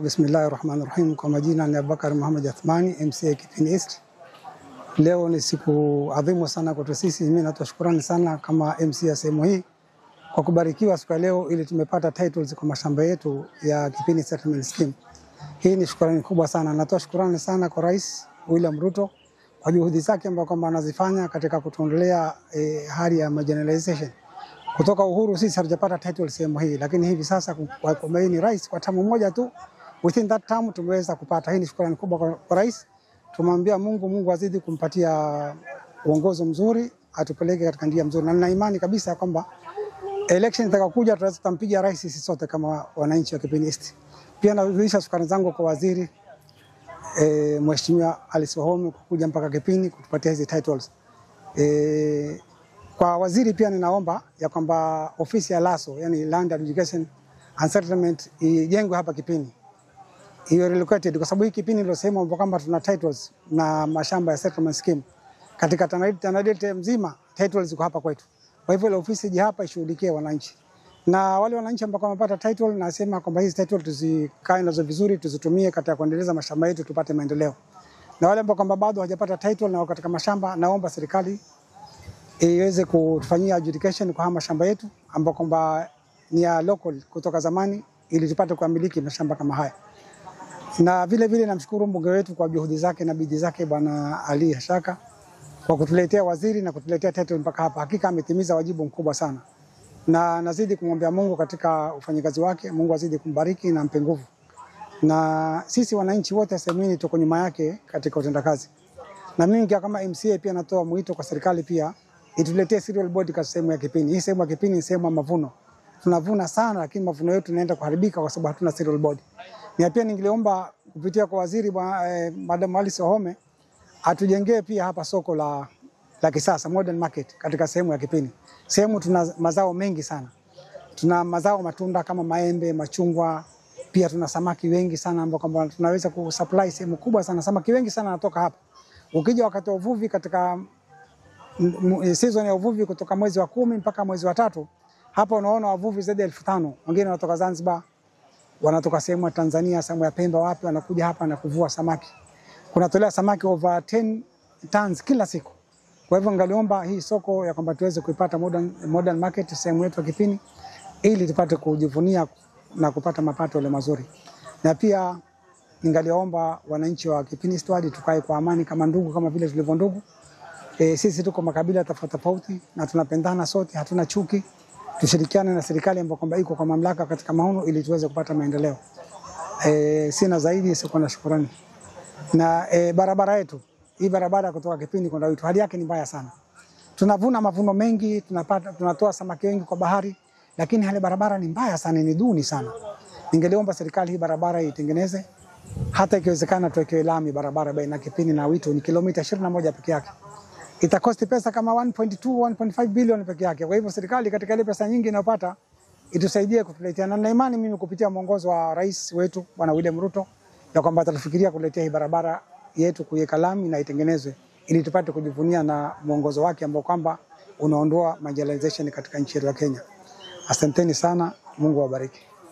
Bismillahirrahmanirrahim. Kwa majina ni Abubakar Muhammad Athmani, MCA Kipini East. Leo ni siku adhimu sana kwetu sisi. Mimi natoa shukrani sana kama MCA sehemu hii kwa kubarikiwa siku ya leo ili tumepata titles kwa mashamba yetu ya Kipini Settlement Scheme. Hii ni shukrani kubwa sana. Natoa shukrani sana kwa Rais William Ruto kwa juhudi zake ambazo kwamba anazifanya katika kutuondolea hali ya marginalization. Kutoka uhuru sisi hatujapata title sehemu hii, lakini hivi sasa kwa ni rais kwa tamu moja tu, within that term tumeweza kupata. Hii ni shukrani kubwa kwa rais. Tumwambia Mungu, Mungu azidi kumpatia uongozo mzuri, atupeleke katika njia mzuri, na nina imani kabisa kwamba election itakayokuja tutaweza kumpiga rais sisi sote kama wananchi wa Kipini East. Pia narudisha shukrani zangu kwa waziri Mheshimiwa Alice Wahome kwa kuja mpaka Kipini kutupatia hizi titles. Kwa waziri pia ninaomba ya kwamba ofisi ya LASO, yani Land Adjudication and Settlement, ijengwe hapa Kipini, iwe relocated, kwa sababu hii Kipini ndio sehemu ambapo kwamba tuna titles na mashamba ya settlement scheme katika Tana Delta mzima, titles ziko hapa kwetu. Kwa hivyo ile ofisi ije hapa ishughulikie wananchi, na wale wananchi ambao wamepata title, nasema kwamba hizi title tuzikae nazo vizuri, tuzitumie katika kuendeleza mashamba yetu tupate maendeleo. Na wale ambao kwamba bado hawajapata title na wako katika mashamba, naomba serikali iweze kutufanyia adjudication kwa haya mashamba yetu ambao kwamba ni ya local kutoka zamani, ili tupate kumiliki mashamba kama haya. Na vile vile namshukuru mbunge wetu kwa juhudi zake na bidii zake Bwana Ali Hashaka kwa kutuletea waziri na kutuletea title mpaka hapa. Hakika ametimiza wajibu mkubwa sana, na nazidi kumwombea Mungu katika ufanyikazi wake. Mungu azidi kumbariki na ampe nguvu, na sisi wananchi wote sehemu hii tuko nyuma yake katika utendakazi. Na mimi kama MCA pia natoa mwito kwa serikali pia ituletee cereal board katika sehemu ya Kipini. Hii sehemu ya Kipini ni sehemu ya mavuno. Tunavuna sana, lakini mavuno yetu yanaenda kuharibika kwa sababu hatuna cereal board. Na pia ningeomba kupitia kwa waziri Madam Alice Wahome atujengee pia hapa soko la kisasa, modern market, katika sehemu ya Kipini. Sehemu tuna mazao mengi sana. Tuna mazao matunda kama maembe, machungwa, pia tuna samaki wengi sana ambao kwamba tunaweza kusupply sehemu kubwa sana. Samaki wengi sana wanatoka hapa. Ukija wakati wa uvuvi, katika season ya uvuvi kutoka mwezi wa 10 mpaka mwezi wa 3, hapa unaona wavuvi zaidi ya 5,000. Wengine wanatoka Zanzibar, wanatoka sehemu ya Tanzania, sehemu ya Pemba, wapi, wanakuja hapa na kuvua samaki. Kunatolea samaki over 10 tons kila siku. Kwa hivyo ngaliomba hii soko ya kwamba tuweze kuipata modern market sehemu yetu ya Kipini, ili tupate kujivunia na kupata mapato yale mazuri. Na pia ningaliomba wananchi wa Kipini East Ward tukae kwa amani kama ndugu, kama vile tulivyo ndugu. Sisi tuko makabila tofauti tofauti na tunapendana sote, hatuna chuki. Tushirikiane na serikali ambayo kwamba iko kwa mamlaka katika maono ili tuweze kupata maendeleo. Sina zaidi isipokuwa na shukrani. Na barabara yetu, hii barabara kutoka Kipini kwenda Witu, hali yake ni mbaya sana. Tunavuna mavuno mengi, tunatoa samaki wengi kwa bahari, lakini hali barabara ni mbaya sana, ni duni sana. Ningeliomba serikali hii barabara itengeneze, hata ikiwezekana tuwekewe lami barabara baina Kipini na Witu, ni kilomita 21 peke yake. Itakosti pesa kama 1.2 1.5 bilioni peke yake. Kwa hivyo serikali katika ile pesa nyingi inayopata itusaidie kutuletea, na nina imani mimi kupitia mwongozo wa rais wetu Bwana William Ruto ya kwamba atatufikiria kuletea hii barabara yetu, kuiweka lami na itengenezwe ili tupate kujivunia na mwongozo wake ambao kwamba unaondoa marginalization katika nchi yetu ya Kenya. Asanteni sana, Mungu awabariki.